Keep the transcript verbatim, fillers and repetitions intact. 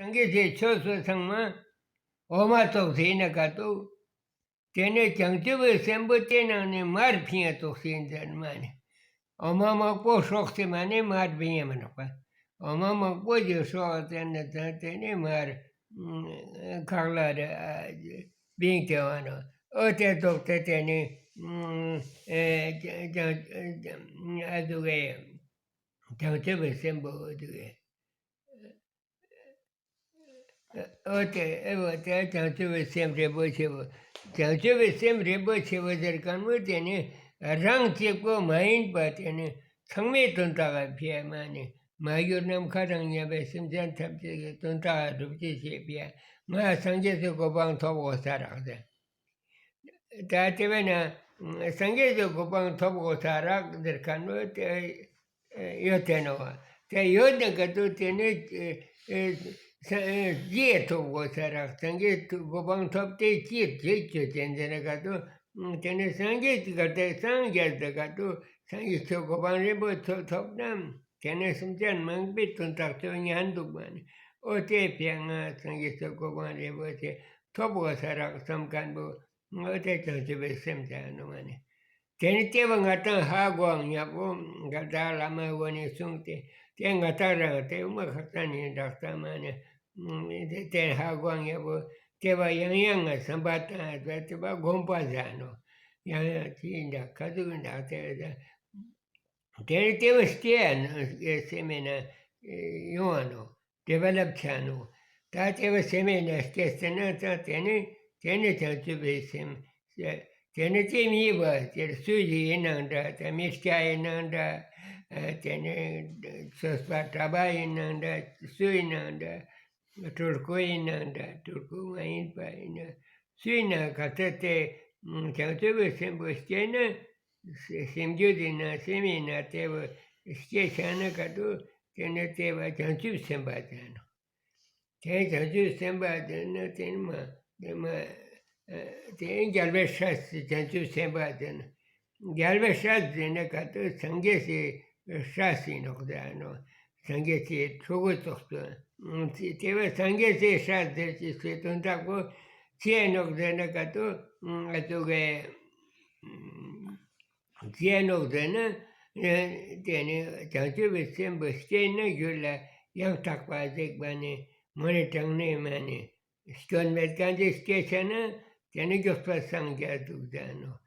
སངས་རྒྱས་སི་ཆོས་སོ་ཚང་མ་འོ་མ་ཙོགས་ཟེར་ན་ག་ཏོ། ཏེ་ནེ་བྱང་ཆུབ་པའི་སེམས་པོ་ཏེ་ནང་ནེ་མར་ཕིང་ཡ་ཙོགས་ཤིག་ཨིན་ཟེར་མ་ནེ། འོ་མ་མང་པོ་སྲོག་སྟེ་མ་ནེ་མར་བིང་ཡ་མ་ནོག་པ། འོ་མ་མང་པོ་ཞིག་སྲོག་ཏེ་ནེ་ཏེ་ནེ་མར་ཁག་ལ་རེ་བིང་སྟེ་བ་ནོག། འོ་ཏེ་ཙོགས་ཏེ་ཏེ་ནེ་ཨ་ཟུག་གི་བྱང་ཆུབ་པའི་སེམས་པོ་འོ་ཟུག་གི། འོ་ཏེ་འོ་ཏེ་བྱང་ཆུབ་པའི་སེམས་རིན་པོ་ཆེ་བོ། བྱང་ཆུབ་པའི་སེམས་རིན་པོ་ཆེ་བོ་ཟེར་ཁན་བོ་ཏེ་ནེ་རང་གཅིག་པོ་མ་ཡིན་པ་ཏེ་ནེ་ཚང་མའི་དོན་དག་ག་ཕིའ་མ་ནེ་མ་གྱུར་ནམ་མཁའ་དང་མཉམ་པའི་སེམས་ཅན་ཐམས་ཅད་ཀྱི་དོན་དག་ག་སྒྲུབ་ཅེས་ཤིག་ཕིའ་ང་སངས་རྒྱས་སི་གོ་འཕང་ཐོབ་གོས་ས་རག་ཟེར། ད་ཏེ་བས་ན་སངས་རྒྱས་སི་གོ་འཕང་ཐོབ་གོས་ས་རག་ཟེར་ཁན་བོ་ཏེ་ཡོད་ཏེ་ནོག། ཏེ་ཡོད་ནེ་ག་ཏོ་ཏེ་ནེ་ཅི་ཐོབ་གོས་ས་རག། སངས་རྒྱས་གོ་འཕང་ཐོབ་སྟེ་ཅི་ཅི་ཅོ་ཅེས་ཨིན་ཟེར་ན་ག་ཏོ། ཏེ་ནེ་སངས་རྒྱས་ག་ཏེ་སངས་རྒྱས་ཏེ་ག་ཏོ་སངས་རྒྱས་སི་གོ་འཕང་རིན་པོ་ཆེ་ཐོབ་ན་ཏེ་ནེ་སེམས་ཅན་མང་པོའི་དོན་དག་ཅོ་ཉན་དུག་མ་ནེ། འོ་ཏེ་ཕིའ་ང་སངས་རྒྱས་སི་གོ་འཕང་རིན་པོ་ཆེ་ཐོབ་གོས་ས་རག་སམ་ཁན་བོ། འོ་ཏེ་བྱང་ཆུབ་པའི་སེམས་ཟེར་ནོག་མ་ནེ། ཏེ་ནེ་ཏེ་བོ་ང་དང་ཧ་གོའང་ཉམ་པོ་ག་ད་བླ་མ་བོ་ནེ་གསུངས་ཏེ་ཏེ་ང་དང་རང་ཏེ་མ་ཁག་ཅན་ཨིན་རག་ས་མ་ནེ། ཏེ་ཧ་གོའང་ཉམ་པོ་ཏེ་བོ་ཡང་ཡང་ང་སམ་པ་ཏང་ཏེ་བོ་སྒོམ་པ་ཟེར་ནོག། ཡང་ཡང་ཅི་ཨིན་ད་ཁ་ཟུག་ཨིན་ད་ཏེ་ཏེ་ནེ་ཏེ་བོ་སྐྱེ་ཡ་ནོག་སེམས་ནང་ཡོང་ང་ནོག། ཌི་ཝེ་ལོབ་ཆ་ནོག། ད་ཏེ་བོ་སེམས་ནང་སྐྱེས་ཏེ་ན་ད་ཏེ་ནེ་ཏེ་ནེ་བྱང་ཆུབ་པའི་སེམས། ཏེ་ནེ་ཏེ་མི་བོ་ཏེ་སུ་ཞིག་ཨིན་ནའང་འདྲ། ཏེ་མི་སྐྱ་ཨིན་ནའང་འདྲ། ཏེ་ནེ་ཆོས་པ་གྲྭ་པ་ཨིན་ནའང་འདྲ། སུ་ཨིན་ནའང་འདྲ། སྤྲུལ་སྐུ་ཨིན་ནའང་འདྲ། སྤྲུལ་སྐུ་མ་ཡིན་པ་ཨིན་ན་སུ་ཨིན་ནའང་ག་ཚད་ཏེ་བྱང་ཆུབ་པའི་སེམས་པོ་སྐྱེས་ན་སེམས་རྒྱུད་ཨིན་ན་སེམས་ཨིན་ན་ཏེ་བོ་སྐྱེས་ཆ་ན་ག་ཏོ་ཏེ་ནེ་ཏེ་བོ་བྱང་ཆུབ་སེམས་དཔའ་ཟེར་ནོག། ཏེ་བྱང་ཆུབ་སེམས་དཔའ་ཟེར་ན་ཏེ་ནི་མ་ཏེ་མ་ཨ་ཏེ་རྒྱལ་བའི་སྲས་སི་བྱང་ཆུབ་སེམས་དཔའ་ཟེར་ན། རྒྱལ་བའི་སྲས་ཟེར་ན་ག་ཏོ་སངས་རྒྱས་སི་སྲས་ཨིན་ནོག་ཟེར་ནོག། སངས་རྒྱས་སི་ཕྲུ་གུ་ཙོགས་སུ། ཏེ་བོ་སངས་རྒྱས་སི་སྲས་ཟེར་ཅེས་སི་དོན་དག་པོ་ཅི་ཨིན་ནོག་ཟེར་ན་ག་ཏོ་ཨ་ཙོགས་སི་ཅི་ཨིན་ནོག་ཟེར་ན། ཏེ་ནེ་བྱང་ཆུབ་པའི་སེམས་པོ་སྐྱེས་ན་རྒྱུད་ལ་ཡང་དག་པ་གཟིགས་པ་ནི་མོ་ནི་གྲངས་ནི་མ་ནི་སྐྱོན་མེད་ཁན་ཅིག་སྐྱེས་ཆ་ན་ཏེ་ནེ་མགྱོགས་པ་སངས་རྒྱ་དུག་ཟེར་ནོག།